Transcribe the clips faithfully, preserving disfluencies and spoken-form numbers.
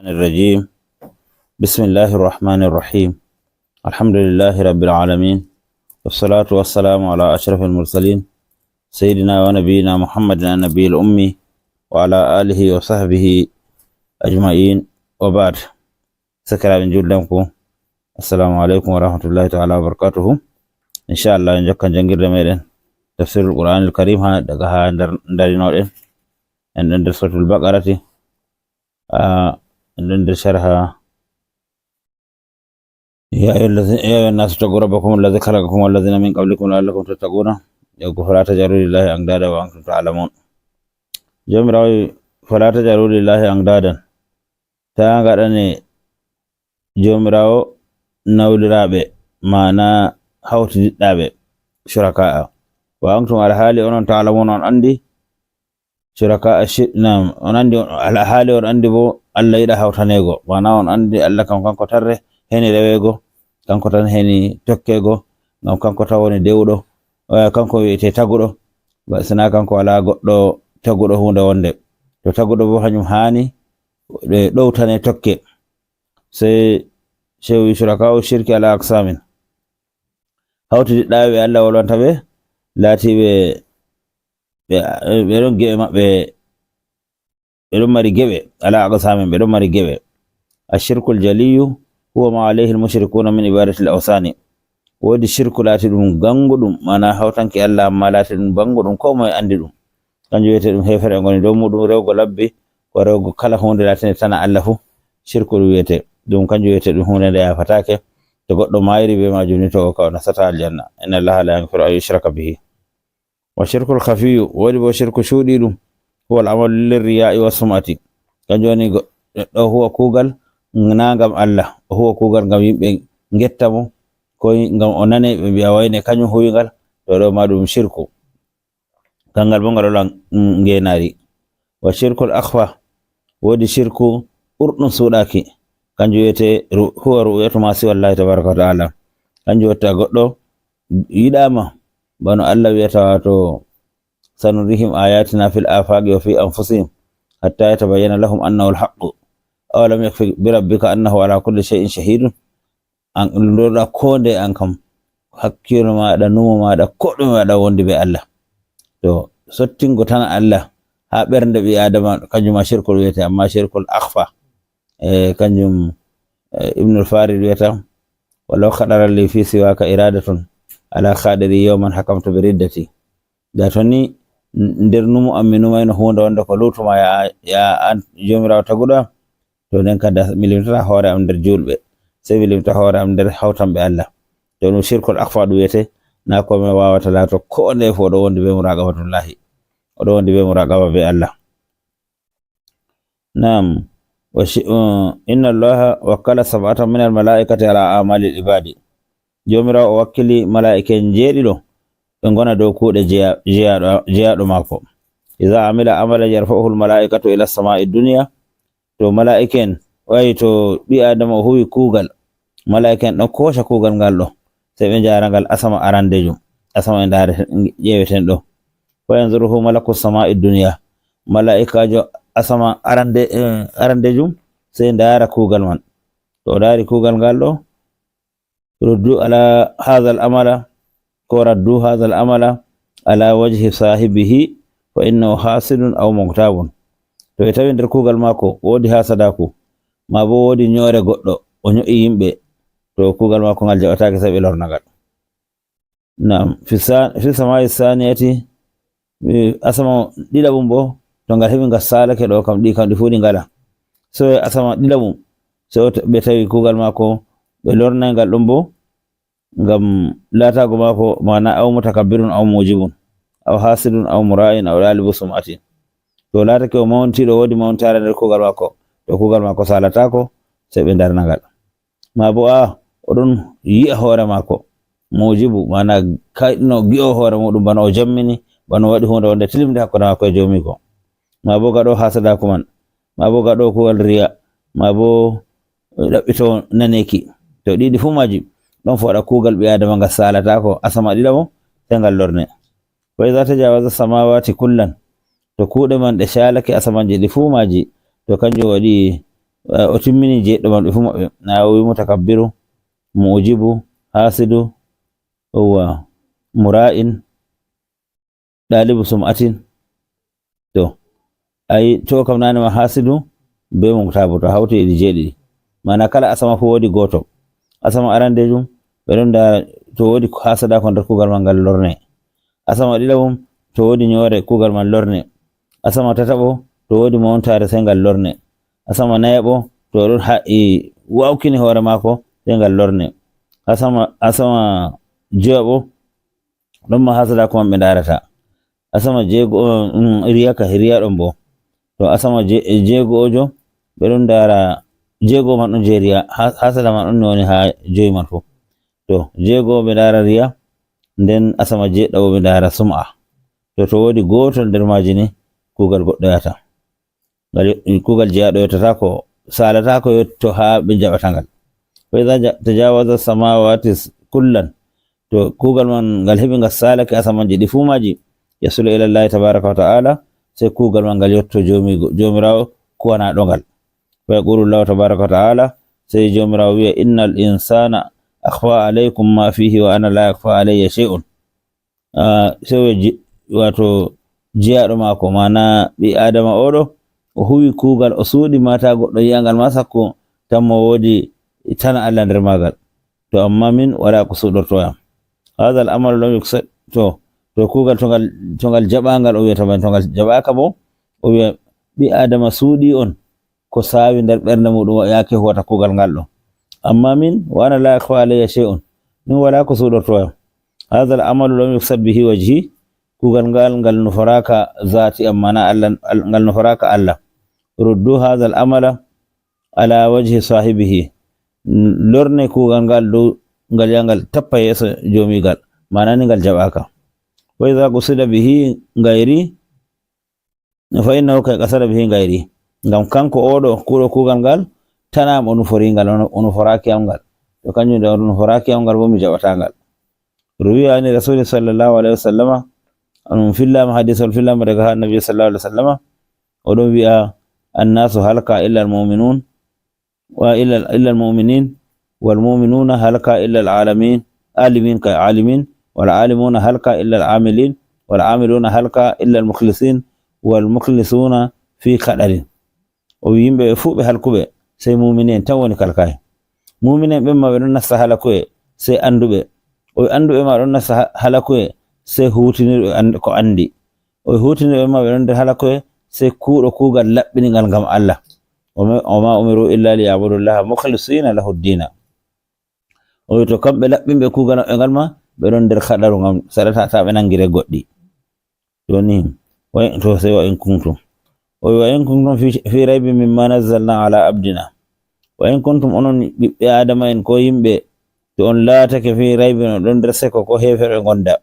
الرجيم. بسم الله الرحمن الرحيم. الحمد لله رب العالمين. والصلاة والسلام على أشرف المرسلين سيدنا ونبينا محمد النبي الأمي وعلى آله وصحبه أجمعين وبعد. Sakiraaɓe juldanku, assalamu aleykum wa rahmatullahi taala wa barakatuhu. Inchallah, en jokkan janngirde meɗen tafsirul Qur'anil Karim ha daga ha nder darinoɗen. En ɗon nder suratul Baqarati, ah, en ɗon nder sharha. يا أيها الذين، يا أيها الناس اتقوا ربكم الذي خلقكم والذين من قبلكم لعلكم تتقون. يقول: فلا تجعلوا لله أندادا وأنتم تعلمون. Joomiraawo wi, فلا تجعلوا لله أندادا. Taa ngaɗane Joomiraawo nawliraaɓe, maana hawtidiɗɗaaɓe, شركاء. وأنتم، alhaali onon, تعلمون, on anndi, شركاء الشرك، نعم, on anndi, on, alhaali on anndi bo Allah yiɗa hawtaneego, maana on anndi Allah kam kanko tan re-, heni reweego, kanko tan heni tokkeego, ngam kanko tan woni dewɗo, eh, kanko wiyete taguɗo, ba, sina kanko walaa goɗɗo taguɗo huunde wonde. To taguɗo bo hanyum haani ɗe ɗowtane tokke. Sey Shehu wi: شركاء الشرك على أقسام. Hawtidiɗɗaaɓe Allah wolwanta ɓe, laatiiɓe ɓe, ɓe ɗon geɓe maɓɓe, ɓe ɗon mari geɓe, على أقسام, ɓe ɗon mari geɓe. الشرك الجلي هو ما عليه المشركون من عبادة الأوثان. Woodi shirku laati ɗum ganguɗum, maana hawtanki Allah, amma laati ɗum banguɗum, ko moye anndi ɗum. Kanjum wiyete ɗum heefere ngoni dow muɗum, rewgo labbi, ko rewgo kala huunde laatinde tana Allah fuu. Shirku ɗum wiyete. Ɗum kanjum wiyete ɗum huunde nde yaafataake. To goɗɗo maayiri be maajum ni, to o ka o nasata aljanna. إن الله لا يغفر أن يشرك به. والشرك الخفي, woodi bo shirku cuuɗiiɗum, هو العمل للرياء والسمعة. Kanjum woni go-, ɗo huwa kuugal na ngam Allah, o huwa kuugal ngam yimɓe ngetta mo, ko ngam o nane ɓe mbi'a wayne kanjum huwi ngal, to ɗo ma ɗum shirku. Kangal bo ngal wala ngeenaari. والشرك الأخفى, woodi shirku ɓurɗum suuɗaaki, kanjum wiyete ru-, هو رؤية ما سوى الله تبارك وتعالى. Kanjum watta goɗɗo yiɗaama, bano Allah wiyata, wato, سنريهم آياتنا في الآفاق وفي أنفسهم حتى يتبين لهم أنه الحق. أولم يكف بربك أنه على كل شيء شهيد. An, ɗum ɗo ɗa ko nde an kam, hakkilo maaɗa, numo maaɗa, ko ɗume maaɗa wondi be Allah. To, sottingo tan Allah haa ɓernde ɓii Aadama, kanjum ma shirkul wiyete, amma shirkul akhfa, e, kanjum, e, Ibnul Farid wiyata: ولو خطر لي في سواك إرادة على خاطري يوما حكمت بردتي. Da to ni n-, nder numo am mi numayno huunde wonde ko luutuma ya, ya an Joomiraawo taguɗo am, to nden kam da mi limtata hoore am nder juulɓe, sey mi limta hoore am nder hawtanɓe Allah. To ɗum shirkul akhfa ɗum wiyete, na ko mi waawata laato ko ndeye fu o ɗo wondi be muraqabatullahi, o ɗo wondi be muraqaba be Allah. Naam. Wa shi-, uh, inna Allaha wakkala sab'atan minal malaa'ikati ala a'malil ibadi. Joomiraawo o wakkili malaa'ika'en njeeɗiɗo ɓe ngona dow kuuɗe jeya-, jeyaaɗo, jeyaaɗo maako. Iza amila amalan yarfa'uhul malaa'ikatu ila samaa'i dunya. To malaa'ika'en, wayi to ɓii Aadama o huwi kuugal, malaa'ika'en ɗon kooca kuugal ngal ɗo, sey ɓe njaara ngal asama arandejum, asama e ndaare ƴeeweten ɗo. Fa yanzuruhu malaku samaa'i dunya. Malaa'ikaajo asama arande-, eh, arandejum sey ndaara kuugal man. To o ndaari kuugal ngal ɗo, ruddu ala hadha al amala, ko raddu hadha al amala ala wajhi sahibihi fa innahu hasidun aw mughtabun. To ɓe tawi nder kuugal maako woodi hasadaaku, maa bo woodi nyoore goɗɗo, o nyo'i yimɓe, to kuugal maako ngal jaɓataake, sey ɓe lorna ngal. Naam, fi sa-, fi samaa'i saaniyati, eh, asama ɗiɗaɓum bo, to ngal heɓi ngal saalake ɗo kam, ɗi kam ɗi fuu ɗi ngala. So e asama ɗiɗaɓum, so to ɓe tawi kuugal maako, ɓe lornay ngal ɗum bo, ngam laataago maako, maana aw mutakabbirun aw mujibun, aw hasidun aw mura'in aw ɗalibu sum'atin. To laatake o mawntiiɗo, woodi mawntaare nder kuugal maako, to kuugal maako saalataako, sey ɓe ndarna ngal. Maa bo, a, o ɗon yi'a hoore maako, mujibu, maana kayɗino gi'o hoore muuɗum, bana o jammini, bana o waɗi huunde wonde tilimnde hakkunde maako e Joomiiko. Maa bo gaɗo hasadaaku man, maa bo gaɗo kuugal riya, maa bo ɗaɓɓito naneeki. To ɗiɗi fuu maaji, ɗon fooɗa kuugal ɓii Aadama ngal saalataako, asama ɗiɗaɓo, sey ngal lorne. Wa iza tajawaza samawati kullan, to kuuɗe man ɗe caalake asamanji ɗi fuu maaji, to kanjum waɗi Eh, o timmini jeeɗiɗo man ɓe fuu maɓɓe. Na o wi mutakabbiru, mu'jibu, hasidu, wa mura'in, ɗalibu sum'atin. To, ayi, to kam nane ma hasidu be muktabu, to hawti e ɗi jeeɗiɗi. Mana kala asama fuu woodi gooto. Asama arandejum, ɓe ɗon ndaara to woodi hasadako nder kuugal man ngal lorne. Asama ɗiɗaɓum, to woodi nyoore kuugal man lorne. Asama tataɓo, to woodi mawntare sey ngal lorne. Asama nayaɓo, to o ɗon ha-, i, wawkini hoore maako sey ngal lorne. Asama, asama joyaɓo, ɗon ma hasadako man ɓe ndaarata. Asama jeego, um, riya ka, riya ɗon bo. To asama je-, jeego'ojo, ɓe ɗon ndaara jeego man ɗon je riya, ha-, hasada man ɗon woni ha joyi man fuu. To jeego ɓe ndaara riya, nden asama jeeɗiɗaɓo ɓe ndaara sum'a. To, to woodi gootol nder maaji ni, kuugal goɗɗo yahata. Ngal yo-, kuugal jeyaaɗo yottataako, saalataako yotto haa ɓe njaɓata ngal. Fa iza ja-, tajawaza samawati s-, kullan. To kuugal man ngal heɓi ngal saalake asamanji ɗi fuu maaji, yasulu ila Allahi tabaraka wa ta'ala, sey kuugal man ngal yotto Joomiigo-, Joomiraawo kuwanaaɗo ngal. Fa yaqulu Allahu tabaraka wa ta'ala, sey Joomiraawo wi'a, "Innal insana akhfa alaykum ma fihi wa ana la yakhfa alayya shay'un." Ah, sewe ji-, wato jiyaaɗo maako, maana ɓii Aadama oɗo, o huwi kuugal, o suuɗi mata goɗɗo yi'angal ma sakko tammo woodi tana Allah nder maagal. To amma min wala ko suuɗorto yam. Hadha al amalu lam yuksa-, to, to kuugal to ngal, to ngal jaɓaangal o wi'ata man, to ngal jaɓaaka bo, o wi'a ɓii Aadama suuɗi on. Ko saawi nder ɓernde muɗum o yaake huwata kuugal ngal ɗo. Amma min, wa ana la yakhfa alayya shay'un. Min wala ko suuɗorto yam. Hadha al amalu lam yuksad bihi wajhi. Kuugal ngal, ngal nuforaaka zaati am, maana Allah, al-, ngal nuforaaka Allah. Ruddu hadha al amala ala wajhi sahibihi. Lorne kuugal ngal dow ngal ya ngal tappa yeeso joomiigal. Maana ni ngal jaɓaaka. Wa idha qusida bihi ghayri, fa innahu qad qasada bihi ghayri. Ngam kanko oɗo kuuɗo kuugal ngal, tana am o nufori ngal, o, o nuforaaki am ngal. To kanjum nde o nuforaaki am ngal bo, mi jaɓata ngal. Ruwiya ani Rasuli sallallahu alaihi wasallama, ɗum fillaama, hadisol fillaama daga haa Annabi sallallahu alaihi wasallama, o ɗon wi'a, "Annasu halka illa al-mu'minun, wa illa, illa al-mu'minin, wal mu'minuna halka illa al-alamin, alimin ka alimin, wal alimuna halka illa al-amilin, wal amiluna halka illa al-mukhlisin, wal mukhlisuna fi kadarin." O wi yimɓe ɓe fuu ɓe halkuɓe, sey muumini en tan woni kalkaaɓe. Muumini en ɓen ma ɓe ɗon nasta halakuye, sey annduɓe. O wi annduɓe ma ɗon nasta ha-, halakuye, sey huutinirɓe and-, ko anndi. O wi huutinirɓe ma ɓe ɗon nder halakuye, sey kuuɗo kuugal laɓɓiningal ngam Allah. O ma, "Wa ma umiru illa li ya'budullaha mukhlisina lahu ddina." O wi to kamɓe laɓɓinɓe kuugal maɓɓe ngal ma, ɓe ɗon nder haɗaru ngam saɗata taa ɓe nangire goɗɗi. Joni, wa in, to sey wa in kuntum. O wi, "Wa in kuntum fi, fi raybin mimma nazzalna ala abdina." Wa in kuntum, onon ɓiɓɓe Aadama en ko yimɓe, to on laatake fi raybin, on ɗon nder seko ko heeferɓe ngonda.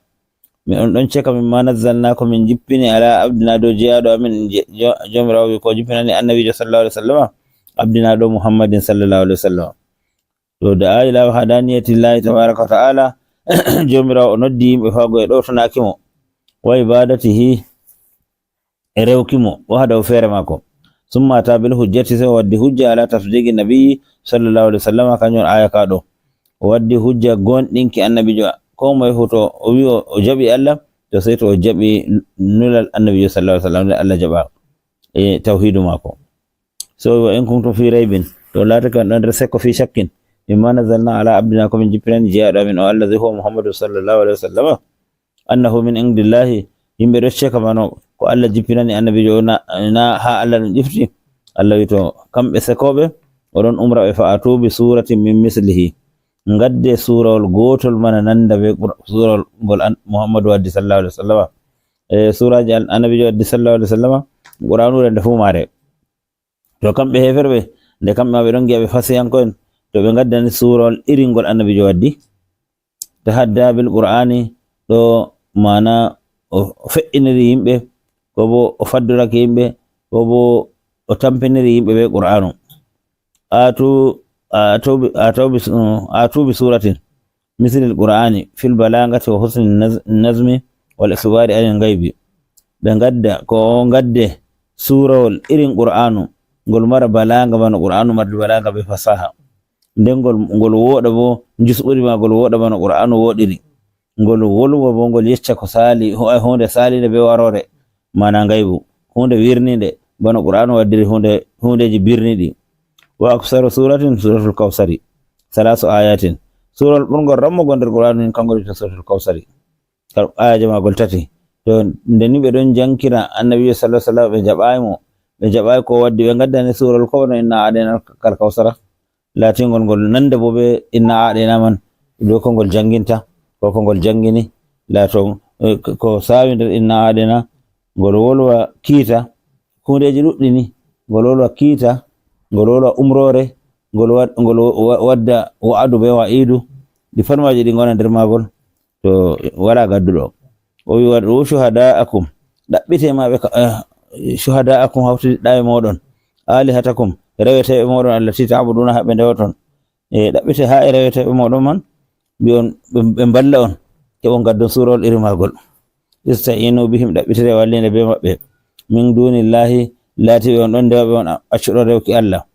Mi on ɗon ceka mimma nazzalna ko min jippini ala abdina dow jeyaaɗo amin, je-, jo-, Joomiraawo wi ko jippinani Annabiijo sallallahu alaihi wasallama, abdina dow Muhammadin sallallahu alaihi wasallam. To da'a ila wahdaniyatillahi tabaraka wa ta'ala, Joomiraawo o noddi yimɓe faago e ɗowtanaaki mo, wa ibadatihi, e rewki mo, wahdahu feere maako. Summa ata bil hujjati, sey o waddi hujja ala tasdiqi nabiyyi sallallahu alaihi wasallam, kanjum on aya ka ɗo. O waddi hujja gonɗinki Annabiijo, ko moye fu to o wi o, o jaɓi Allah, to sey to o jaɓi nulal Annabiijo sallallahu alaihi wasallam, nde Allah jaɓa e tawhidu maako. So, "Wa in kuntum fi raybin," to laatake on ɗon nder sekko, fi shakkin, mimma nazzalna ala abdina, ko min jippinani jeyaaɗo amin o, allazi huwa Muhammadu sallallahu alaihi wasallam, annahu min indillahi, yimɓe ɗo ceka mano ko Allah jippinani Annabiijo o na, na ha Allah ɗum ƴifti. Allah wi to kamɓe sekooɓe, o ɗon umra ɓe, "Fa atu bi suratin min mislihi." Ngadde suurawol gootol mana nanda be Qur-, suurawol ngol an-, Muhammadu waddi sallallahu alaihi wasallama. E suuraaji an-, Annabiijo waddi sallallahu alaihi wasallama, Qur'aanu nde fuu maare. To kamɓe heeferɓe, nde kamɓe ma ɓe ɗon ngi'a ɓe fasiyanko'en, to ɓe ngaddani suurawol irin ngol Annabiijo waddi. Tahadda bil Qur'ani, ɗo maana o fe'iniri yimɓe, ko bo o faddorake yimɓe, ko bo o tampiniri yimɓe be Qur'aanu. Atu, atu bi, atu bi, atu bi suratin mislil Qur'ani fil balagati wa husni naz-, nazmi wal ikhbari anil ghaibi. Ɓe ngadda, ko o ngadde suurawol irin Qur'aanu, ngol mara balaga bano Qur'anu mardi balaga be fasaha. Nden ngol, ngol wooɗa bo, jusɓuri ma ngol wooɗa bano Qur'anu wooɗiri. Ngol wolwa bo, ngol yecca ko saali, hu-, ay hunde saalinde be waroore, mana ngaybu. Hunde wirninde, bano Qur'anu waddiri hunde, hundeji birniɗi. Wa aksaru suratin suratul Kawsari. Salasu ayatin. Sural ɓurngol rammugo nder Qur'anu, min kangol wiyete suratul Kawsari. Kal-, ayaje magol tati. To nde ni ɓe ɗon jankira Annabijo sallallahu alaihi wasallam, ɓe jaɓayi mo, ɓe jaɓayi ko waddi, ɓe ngaddani sural ko wano inna a'dayna kal kawsara. Latingol ngol nande bo be inna a'dayna man, be ko ngol janginta, ko ko ngol jangini, lato, eh, ko, ko sawi nder inna a'dayna, ngol wolwa kiita, hundeji ɗuɗɗi ni, ngol wolwa kiita, ngol wolwa umrore, ngol wad-, ngol wa-, wadda wa'adu be wa'idu, ɗi pat maji ɗi ngona nder magol. To wala gadduɗo. O wi, "Wad'u shuhada'akum." Ɗaɓɓite ma ɓe ka, eh, "shuhada'akum", hawtiɗɗa e moɗon. "Alihatakum", reweteɓe moɗon, "allati ta'buduna", ha ɓe ndewoton. E ɗaɓɓite ha e reweteɓe moɗon man, mbi'on ɓe, ɓe mballa on, keɓon gaddon surawol iri magol. "Ista'inu bihim", ɗaɓɓitire wallinde be maɓɓe. "Min dunillahi", latiɓe on ɗon ndewa ɓe on accuɗo rewki Allah.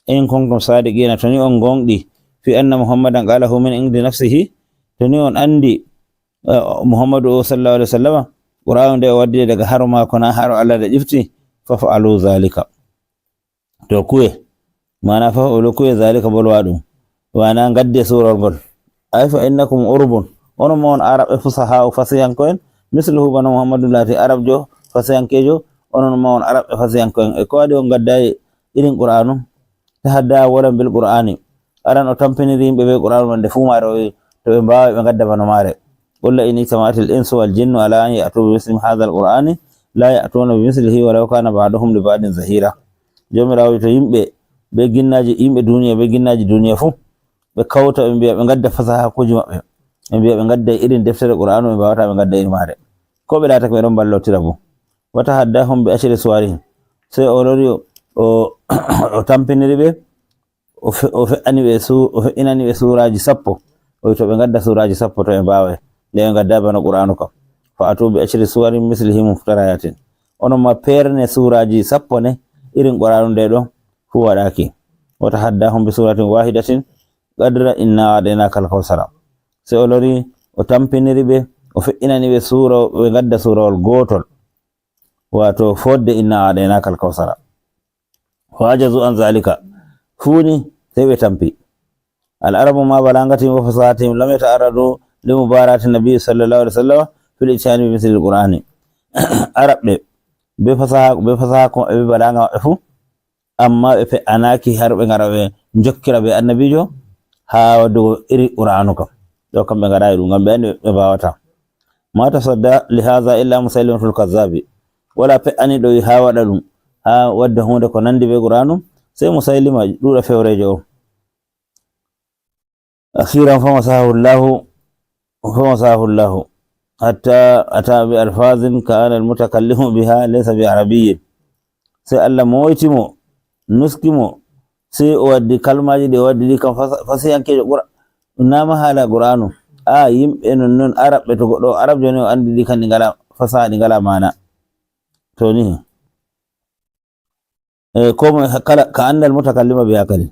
"In kuntum sadiqina", to ni on gonɗi, "fi anna Muhammadan qala hu min indi nafsihi", to ni on andi, eh, Muhammadu o sallallahu alaihi wasallama, Qur'anu nde o waddi daga haro mako na haro Allah nde ƴifti, "faf'alu zalika." To kuwe, mana faf'alu kuwe zalika bolwa ɗum. Wana gadde surol ngol. Ay fa innakum urubun. Onon ma on Arab e fusaha o fasiyanko en, misluhu bana Muhammadu lati Arabjo, fasiyankejo, onon ma on Arab e fasiyanko en. E ko waɗi on gaddayi irin Qur'anu? Tahadda awalan bil Qur'ani. Aran o tampiniri yimɓe be Qur'anu man nde fu mare o wi to ɓe mbawa ɓe gadda bano mare. Qul la in ijtama'atil insu wal jinnu ala an ya'tu bi misli hadha al Qur'ani la ya'tuna bi mislihi walaw kana ba'duhum li ba'din zahira. Jomirawo wi to yimɓe be ginnaji, yimɓe duniya be ginnaji duniya fu ɓe kawta ɓe mbiya ɓe gadda fasahakuji maɓɓe. Ɓe mbiya ɓe gadda irin deftere Qur'anu ɓe mbawata ɓe gadda irin mare. Ko ɓe latake ɓe ɗon ballotira bo. Wa tahaddahum bi ashri suwarin. Sey o lori o, o, o tampiniri ɓe. O fe-, o fe'ani ɓe su-, o fe'inani ɓe suraji sappo. O wi to ɓe gadda suraji sappo to ɓe mbawai. Nde ɓe gadda bana Qur'anu kam. Fa atu bi ashri suwarin mislihi muftarayatin. Onon ma perne suraji sappo ne irin Qur'anu nde ɗo fu waɗaki. Wa tahaddahum bi suratin wahidatin qadra inna a'daynaka al-kawsara. Sey o lori, o tampiniri ɓe, o fe'inani ɓe sura, ɓe gadda surawol gotol. Wato fodde inna a'daynaka al-kawsara. Wa ajazu an zalika. Funi sey ɓe tampi. Al-arabu ma balagatihim wa fasahatihim lam yata'arradu li mubarati nabi sallallahu alaihi wasallam fil ijtihadi bi misli al-Qur'ani. Arabɓe be fasaha, be fasaha ko ɓe balaga maɓɓe fu, amma ɓe fe'anaki har ɓe ngara ɓe jokkira be annabijo ha waddugo iri Qur'anu kam. Ɗo kam ɓe ngarayi ɗum ngam ɓe andi ɓe mbawata. Ma tasadda li hadha illa Musaylimatul Kazzabi. Wala pe'ani ɗo wi ha waɗa ɗum, ha wadda hunde ko nandi be Qur'anu, sey Musaylima ɗuɗa fewrejo o. Akhiran famasahahu Allahu, famasahahu Allahu, hatta ata bi alfazin kana almutakallimu biha laysa bi arabiyyin. Sey Allah moyti mo, nuski mo, sey o waddi kalmaji ɗi o waddi ɗi kam fasa-, fasiyankejo Qur'an, ɗum nama hala Qur'anu. A yimɓe non non Arabɓe, to goɗɗo o Arab joni o andi ɗi kandi ngala fasaha, ɗi ngala mana. To ni. E, ko moye kala ka anda almutakallima biha kadi.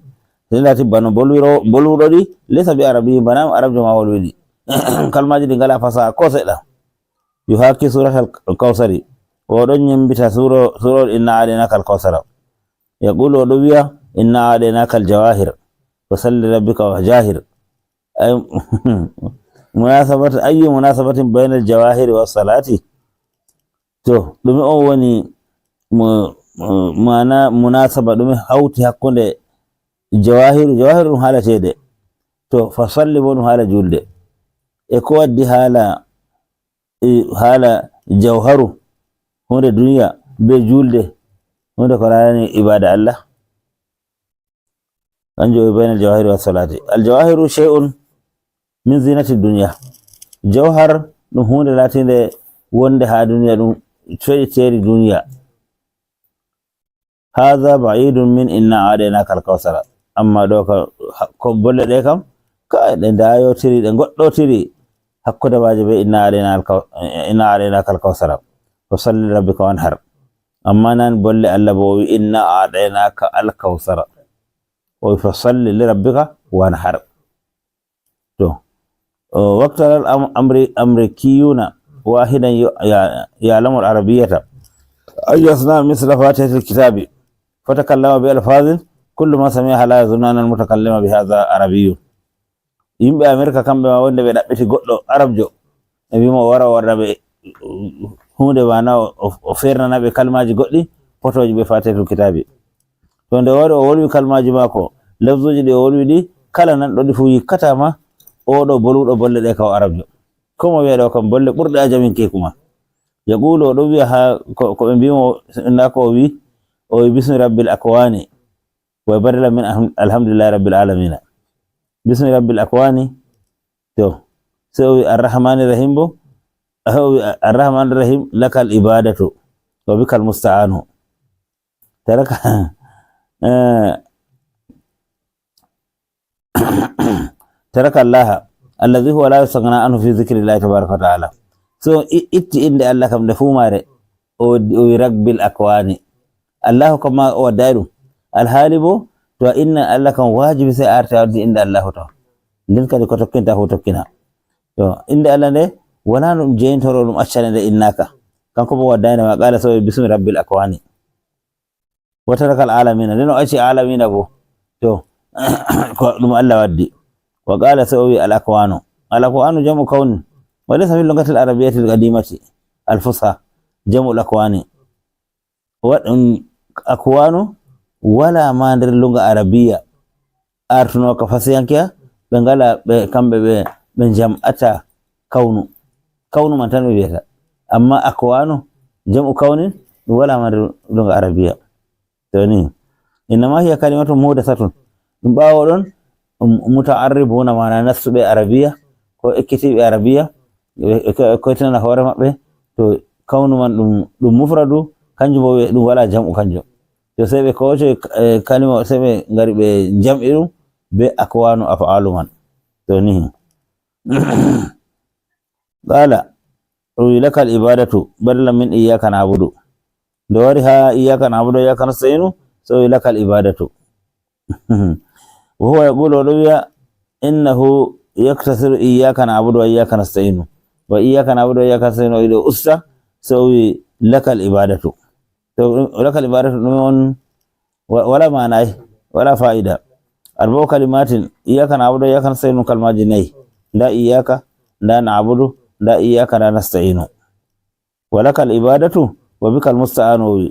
Sey lati bano bolwiro-, bolwuɗo ɗi, laysa bi arabiyyin, bana Arabjo ma wolwi ɗi. Kalmaji ɗi ngala fasaha ko seɗɗa. Yuhaki suratal Kawsari. O ɗon yembita suro-, surol inna a'daynaka al-kawsara. Yaqulu, o ɗo wiya, "Inna a'daynaka al-jawahir. Fasalli li rabbika wajahir." Ay, munasabat-, ayyu munasabatin bayna al-jawahiri was salati? To, ɗume on woni mo, mo, mana munasaba, ɗume hawti hakkunde jawahiru? Jawahiru ɗum haala ceede. To, fasalli bo ɗum haala julde. E ko waddi haala, e, haala jawharu, hunde duniya, be julde, hunde ko larani ibada Allah? Kanjum o bayna al-jawahiri was salati. Al-jawahiru shay'un min zinati dunya. Jawhar ɗum hunde latinde wonde ha duniya, ɗum feƴƴiteri duniya. Hadha ba'idun min inna a'daynaka al-kawsara. Amma ɗo ka, ko bolle ɗe kam, ka ɗe dayotiri, ɗe goɗɗotiri hakkunde maaje be inna a'dayna al-kaw-, inna a'daynaka al-kawsara. Fasalli li rabbika wanhar. Amma nan bolle Allah bo o wi, "Inna a'tainaka al-kawsara." O wi, "Fasalli li rabbika wanhar." To, o, "Waqtara al-am-, amri-, amrikiyuna wahidan yu-, ya-, ya'lamu al-arabiyyata an yasna misla fatihatil kitabi. Fatakallama bi alfazin kullu man sami'aha la yazunnu anna al-mutakallima bi hadha arabiyyun." Yimɓe Amerika kamɓe ma wonde ɓe ɗaɓɓiti goɗɗo arabjo, ɓe mbi mo o wara o waɗana ɓe huunde mana o, o, o fernana ɓe kalmaji goɗɗi potooji ɓe fatihatul kitabi. To nde o wari o wolwi kalmaji mako, lafzuji ɗi o wolwi ɗi, kala nanɗo ɗi fu yikkata ma, "Oɗo boluɗo bolle ɗe ka o arabjo." Ko mo wiya ɗo kam bolle ɓurɗe ajaminkeku ma. Yaqulu, o ɗon wiya ha ko, ko ɓe mbi mo, nda ko o wi, o wi, "Bismi rabbil akwani." Wa badala min alham-, alhamdulillahi rabbil alamina. Bismi rabbil akwani. To, se o wi arrahmani rahim bo, o wi arrahmani rahim, "Lakal ibadatu wa bikal musta'anu." Taraka, eh, taraka Allah alladhi huwa la yustaghna anhu fi dhikrillahi tabaraka wa ta'ala. So i-, itti inde Allah kam nde fu mare, o, o wi rabbil akwani. Allahu kam ma o waddayi ɗum. Alhaali bo, to a inna Allah kam wajibi sey a arti a waddi inde Allahu taw. Nden kadi ko tokkinta fu tokkina. To, inde Allah nde, wala no ɗum jeyintoro ɗum accane nde innaka. Kanko bo waddayno ma, qala sawi bismi rabbil akwani. Wa tarakal alamina, nden o acci alamina bo. To, ko ɗum Allah waddi. Wa qala sawi al akwanu. Al akwanu jam'u kawnin. Wa laysa fil lugatil arabiyyatil qadimati al fusha jam'u al akwani. Waɗ-, um, akwanu wala ma nder lunga arabiya. Artunoka fasiyankeya, ɓe ngala ɓe, kamɓe ɓe, ɓe jam'ata kawnu. Kawnu man tan ɓe wiyata. Amma akwanu, jam'u kawnin, ɗum wala ma nder lunga arabiya. To ni, innama hiya kalimatun muhdathatun. Ɗum ɓawo ɗon, um, muta'arribuna, mana nastuɓe arabiya, ko ekkitiɓe arabiya, ɓe, ɓe ko-, ɓe koytinana hoore maɓɓe, to kawnu man ɗum, ɗum mufradu, kanjum bo ɓe, ɗum wala jam'u kanjum. To sey ɓe koco, eh, kalima, sey ɓe ngari ɓe jam'i ɗum be akwanu af'alu man. To ni. Qala, o wi, "Lakal ibadatu, badalan min iyyaka na'budu." Nde wari ha iyyaka na'budu wa iyyaka nasta'inu, so o wi, "Lakal ibadatu." Wa huwa yaqulu, o ɗo wiya, "Innahu yaktasiru iyyaka na'budu wa iyyaka nasta'inu." Wa iyyaka na'budu wa iyyaka nasta'inu, o yiɗo usta, so o wi, "Lakal ibadatu." To, "Lakal ibadatu," ɗum on wa-, wala maanayi, wala fa'ida. Arba'u kalimatin, iyyaka na'budu wa iyyaka nasta'inu, kalmaji nayi. Nda iyyaka, nda na'budu, nda iyyaka, nda nasta'inu. "Wa lakal ibadatu wa bikal musta'anu," o wi.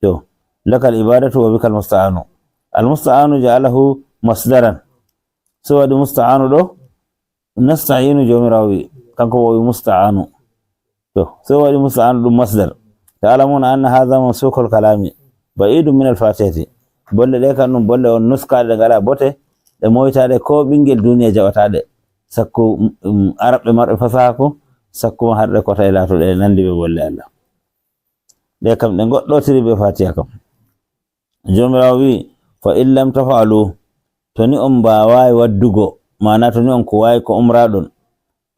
To, "Lakal ibadatu wa bikal musta'anu." Al musta'anu ja'alahu masdaran. So waɗi musta'anu ɗo, nasta'inu Jawmiraawo wi, kanko bo o wi musta'anu. To, so waɗi musta'anu ɗum masdar. Ta'lamuna anna hadha mansukul kalami, ba'idun min al fatihati. Bolle ɗe kam ɗum bolle on nuskaɗe ɗe ngala bote, ɗe moytaɗe ko ɓingel duniya jaɓataɗe. Sakko, um, um, Arabɓe marɓe fasaha ko, sakko ma har ɗe kota e laato ɗe nandi be bolle Allah. Ɗe kam ɗe goɗɗotiri be Fatiha kam. Joomiraawo wi'i, "Fa in lam taf'alu," to ni on mbaawaay waddugo, maana to ni on kuwaay ko umraɗon,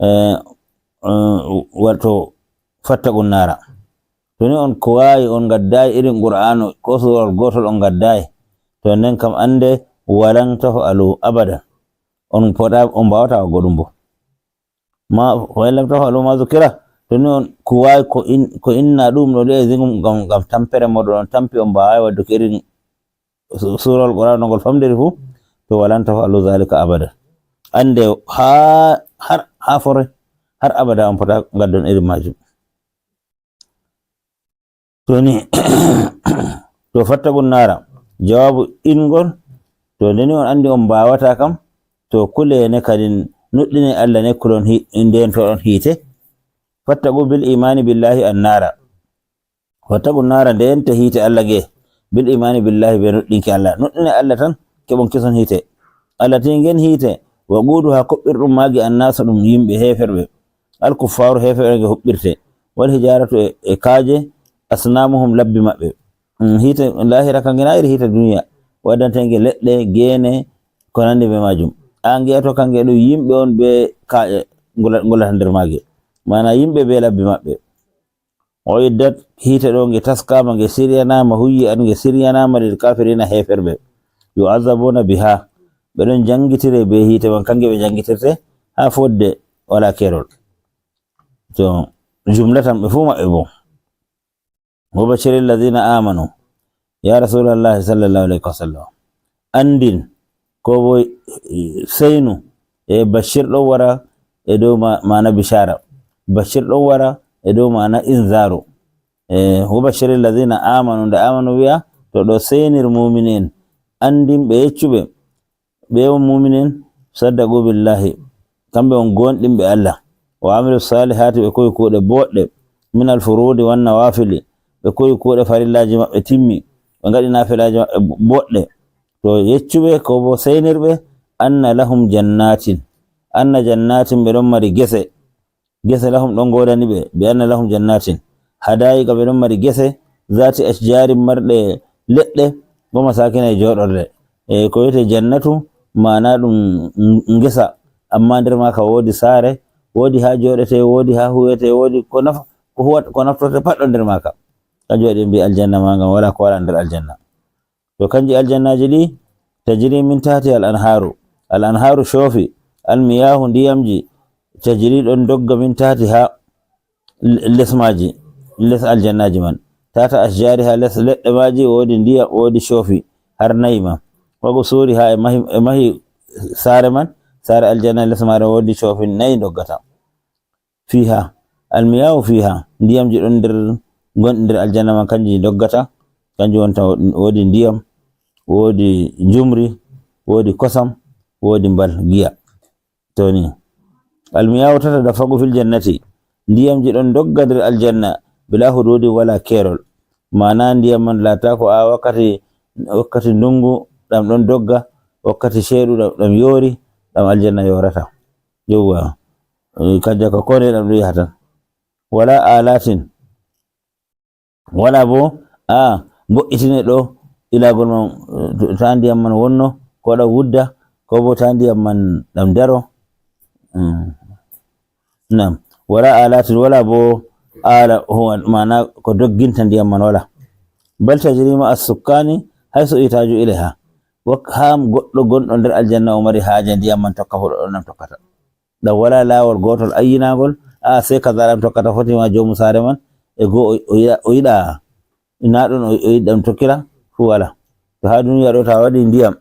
eh, eh, wato fattaqun naara. To ni on kuwaay, on ngaddaay irin Qur'aanu, ko suurawol gootol on ngaddaay, to nden kam annde, "Wa lan taf'alu abadan." On pota, on mbaawataa waɗgo ɗum bo. Ma, "Fa in lam taf'alu ma zukira," to ni on kuwaay ko in-, ko inna ɗum ɗo ɗe zingum ngam, ngam tampere mooɗon on tampi, on mbaawaay wadduki irin su-, suurawol Qur'aanu no ngol famdiri fu, to "Wa lan taf'alu zalika abada." Annde haa, har, haa fore, har abada on pota ngaddon irin maajum. To ni, to "Fattaqun naara," jawaabu ingol, to nde ni on anndi on mbaawataa kam, to kulene kadin nuɗɗine Allah ne kulon hi-, ndeentoɗon hiite. "Fattaqu bil imaani billahi an naara." "Fattaqun naara," ndeente hiite Allah nge, "bil imaani billahi," be nuɗɗinki Allah. Nuɗɗine Allah tan, keɓon kison hiite. Allah tigi ngen hiite, "waquuduha," koɓɓirɗum maagi, "annaasu," ɗum yimɓe heeferɓe. "Al kuffaaru," heeferɓe nge huɓɓirte. "Wal hijaaratu," e, e kaaje, "asnaamuhum," labbi maɓɓe. Mm, hiite laahira kan nge na iri hiite duniya. Waddante nge leɗɗe, geene, ko nandi be maajum. A ngeya to kan nge ɗum yimɓe on be kaaƴe ngula-, ngulata nder maage. Maana yimɓe be labbi maɓɓe. O iddat, hiite ɗo nge taskaama, nge siryanaama, huyyi an, nge siryanaama lil kafirina, heeferɓe. Yu'azzabuna biha, ɓe ɗon janngitire be hiite man, kannge ɓe janngitirte haa fodde, wala keerol. To jumlatan ɓe fuu maɓɓe bo. Wa bashiril ladina amanu. Ya Rasulallahi sallallahu alaihi wasallam, anndin ko bo, eh, seynu, e bashir ɗon wara e dow ma-, maana bishara. Bashir ɗon wara e dow maana inzaru. Eh, wa bashiril ladina amanu, nde amanu wi'a, to ɗo seynir mu'miniin, anndin ɓe, yeccu ɓe, ɓe on mu'miniin, saddaqu billahi, kamɓe on goonɗinɓe Allah, wa amilu salihati, ɓe koyi kuuɗe boɗɗe, min al furudi wan nawafili, ɓe koyi kuuɗe farillaaji maɓɓe timmi, ɓe ngaɗi naafilaaji maɓɓe boɗɗe. To yeccu ɓe ko bo seynir ɓe, anna lahum jannatin, anna jannatin, ɓe ɗon mari gese, gese lahum ɗon ngoodani ɓe, bi anna lahum jannatin, hadayiqa, ɓe ɗon mari gese, zati ashjarin, marɗe leɗɗe, wa masakina, e jooɗorde. E ko wiyetee jannatu, maana ɗum ngesa, amma nder maaka woodi saare, woodi haa jooɗetee, woodi haa huwetee, woodi ko naf-, ko huwat-, ko naftortee pat ɗon nder maaka. Kanjum waɗi ɓe mbi'i aljanna ma ngam wala ko wala nder aljanna. To kanji aljannaaji ɗi, tajri min tahtiha al anharu. Al anharu shoofi, al miyahu ndiyamji, tajri ɗon dogga min tahtiha l-, les maaji, les aljannaaji man. Tahta ashjariha, les leɗɗe maaji woodi ndiyam, woodi shoofi har nayi ma. Wa qusuriha, e mahi, e mahi saare man, saare aljanna les maare woodi shoofi nayi doggata. Fiha, almiyahu fiha, ndiyamji ɗon nder, gonɗi nder aljanna man, kanji doggata, kanji wonta, woodi ndiyam, woodi njumri, woodi kosam, woodi mbal giya. To ni, almiyahu tatadaffaqu fil jannati, ndiyamji ɗon dogga nder aljanna, bila hududi, wala keerol. Maana ndiyam man laataako a wakkati, wakkati ndungu ɗam ɗon dogga, wakkati ceeɗu ɗam, ɗam yoori, ɗam aljanna yoorata. Yowwa. Eh, kanja ka kone ɗam ɗo yaha tan. Wala alatin. Wala bo, a, mbo'itine ɗo ilagol man, eh, ta ndiyam man wonno, ko ɗam wudda, ko bo ta ndiyam man ɗam daro. Mm. Nam. Wala alatin, wala bo ala, huwa, maana ko dogginta ndiyam man wala. Bal tajri ma as-sukkani haythu ihtaju ilayha. Wak-, haa goɗɗo gonɗo nder aljanna o mari haaje ndiyam man tokka, fu ɗon ɗam tokkata. Ɗam wala laawol gootol ayyinagol, a, sey kaza ɗam tokkata, foti ma joomu saare man, e goo o, o yiɗa, o yiɗa, na ɗon o, o yiɗi ɗam tokkira, fu wala. To haa duniya ɗo, to a waɗi ndiyam,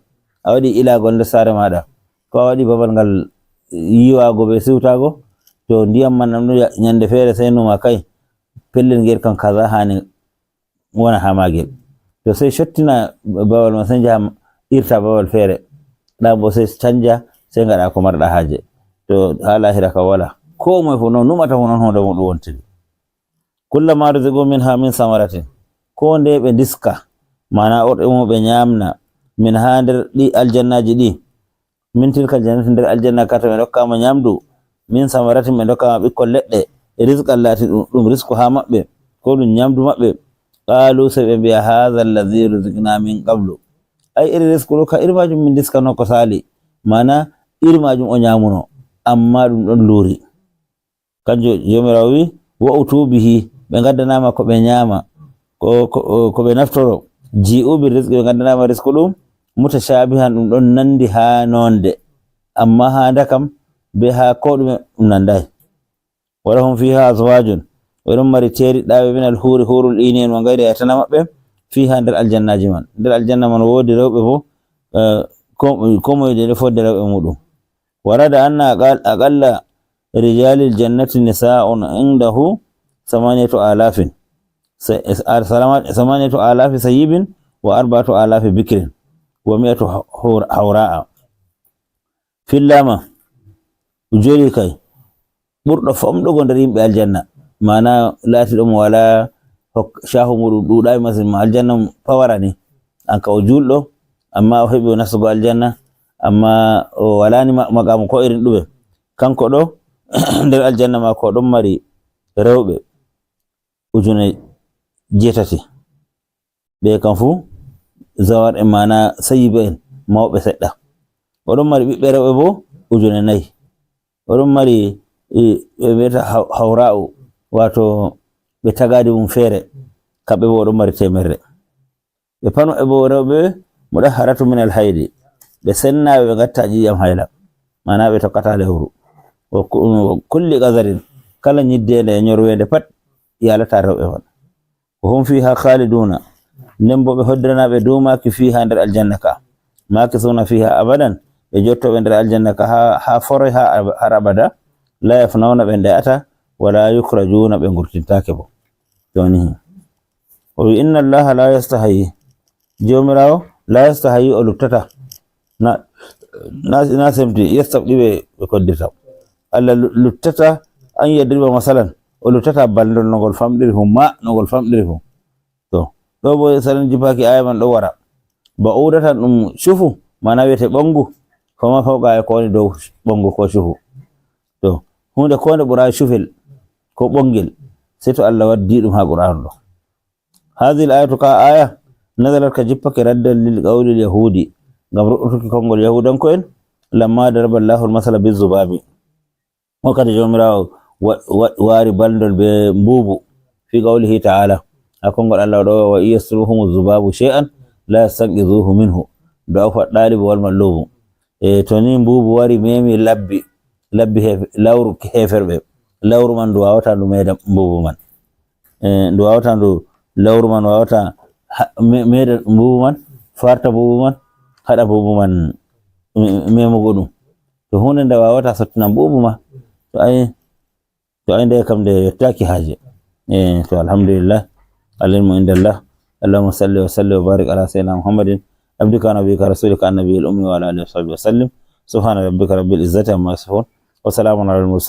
a waɗi ilagol nder saare maaɗa, ko a waɗi babal ngal yiwaago be siwtaago, to ndiyam man ɗam ɗon ya-, nyande feere sey numa kay, pellel ngel kam kaza haani wona haa maagel. To sey sottina babal man, sey njaha irta babal feere. Ɗam bo sey canja, sey ngaɗa ko marɗa haaje. To haa lahira kam wala. Ko moye fu non numata fu non huunde muɗum wontiri. Kullama ruziqu minha min samaratin. Ko nde ɓe ndiska, maana orɗe mum ɓe nyaamna, min haa nder ɗi aljannaaji ɗi. Min tilka aljannati, nder aljanna ka to ɓe ndokkaama nyamdu, min samaratin, ɓe ndokkaama ɓikkon leɗɗe, rizqan laati ɗum, ɗum risku haa maɓɓe, ko ɗum nyamdu maɓɓe. Qalu, sey ɓe mbi'a, hadha alladhi ruziqna min qablu. Ay, iri risku ɗo ka iri maajum min ndiskano ko saali. Maana iri maajum o nyaamuno, amma ɗum ɗon luuri. Kanjum Joomiraawo wi', wa utu bihi, ɓe ngaddanaama ko ɓe nyaama, ko, ko, ko ɓe naftoro. Ji'u bir rizqi, ɓe ngaddanaama risku ɗum, mutashabihan, ɗum ɗon nandi haa nonde, amma haa ndakam be haa ko ɗume ɗum nandaay. Wa lahum fiha azwajun, ɓe ɗon mari teeriɗɗaaɓe min al huri, hurul ini en, wa gayri, e tana maɓɓe, fiha, nder aljannaaji man. Nder aljanna man woodi rewɓe bo, eh, ko, ko moye de fodde rewɓe muɗum. Warada anna aqal-, aqalla rijalil jannati nisa'un indahu samaniyatu alafin. Sa-, ar-, salama-, samaniyatu alafi sayyibin wa arba'atu alafi bikrin wa mi'atu hawr-, hawra'a. Fillama, joli kay, ɓurɗo famɗugo nder yimɓe aljanna. Maana laatiɗo mo wala hok-, shahu muɗum ɗuɗai masin, ma aljanna mo pawara ni. An ka o julɗo, amma o heɓi o nastugo aljanna, amma o walani ma-, maqamu ko irin ɗume. Kanko ɗo, nder aljanna maako o ɗon mari rewɓe ujune jeetati. Ɓe kam fu zawar en, maana sayiba en, mawɓe seɗɗa. O ɗon mari ɓiɓɓe rewɓe bo ujune nayi. O ɗon mari, e, ɓe mbiyata haw-, hawra'u, wato ɓe tagaadi mum feere, kamɓe boo ɗon mari teemerre. Ɓe pano e boo rewɓe, muɗahharatu min alhaydi, ɓe sennaaɓe, ɓe ngattaa ƴiiƴam hayla, maanaa ɓe tokkataa lewru. Wa ku-, wa kulli qazarin, kala nyiddeende e nyorweende pat yaalataa rewɓe man. Wa hum fiihaa khaaliduuna, nden boo ɓe hoddiranaaɓe duumaaki fiihaa nder aljanna ka. Maakisuuna fiihaa abadan, ɓe jottooɓe nder aljanna ka haa, haa foroy, haa ab-, har abada. Laa yafnawna, ɓe nde'ataa, wa laa yukhrajuuna, ɓe ngurtintaake boo. Jooni, o wi, "Inna Allaha laa yastahyi." Joomiraawo, "laa yastahyi", o luttataa. Na, na, na semti, yastabdi ɓe, ɓe koddirta. Allah lu-, luttataa, an yadriba masalan, o luttataa balndol no ngol famɗiri fuu, ma no ngol famɗiri fuu. To, ɗo boo saɗan jippaaki aaya man ɗo wara. Ba'udatan ɗum cufu, maanaa wi'ete ɓonngu, fama fawqa e ko woni dow ɓonngu ko cufu. To, huunde ko nde ɓuraay cufel, ko ɓonngel, sey to Allah waddi ɗum haa Qur'aanu ɗo. Haadihil aayatu, ka aaya, nazalat, ka jippake raddan lil qawlil yahuudi, ngam ruɗɗutuki konngol Yahuudanko'en, lamma daraba Allahu al-masala biz zubaabi. Wakkati Joomiraawo wa-, wa-, waari balndol bee mbuubu, fii qawlihi ta'aala, haa konngol Allah ɗo, "Wa in yaslubhumu zubaabu shay'an la yastanqizuhu minhu, da'ufa ɗaalibu wal matluubu." E to ni mbuubu wari meemi labbi, labbi heef-, lawru heeferɓe, lawru man ndu waawataa ndu meeda mbuubu man. E ndu waawataa ndu, lawru man waawataa ha-, me-, meeda mbuubu man, farta mbuubu man, haɗa mbuubu man me-, meemugo ɗum. To huunde nde waawataa sottina mbuubu ma, to ay, to ay nde kam nde yottaaki haaje. E, to alhamdulillah, al ilmu indallah. Allahumma salli wa sallim wa barik ala sayyidina Muhammadin, abdika wa nabiyyika rasulika annabiyil ummi wa ala alihi wa sahbihi wa sallim. Subhana rabbika rabbil izzati amma yasifun. Wa salamun alal mursalin.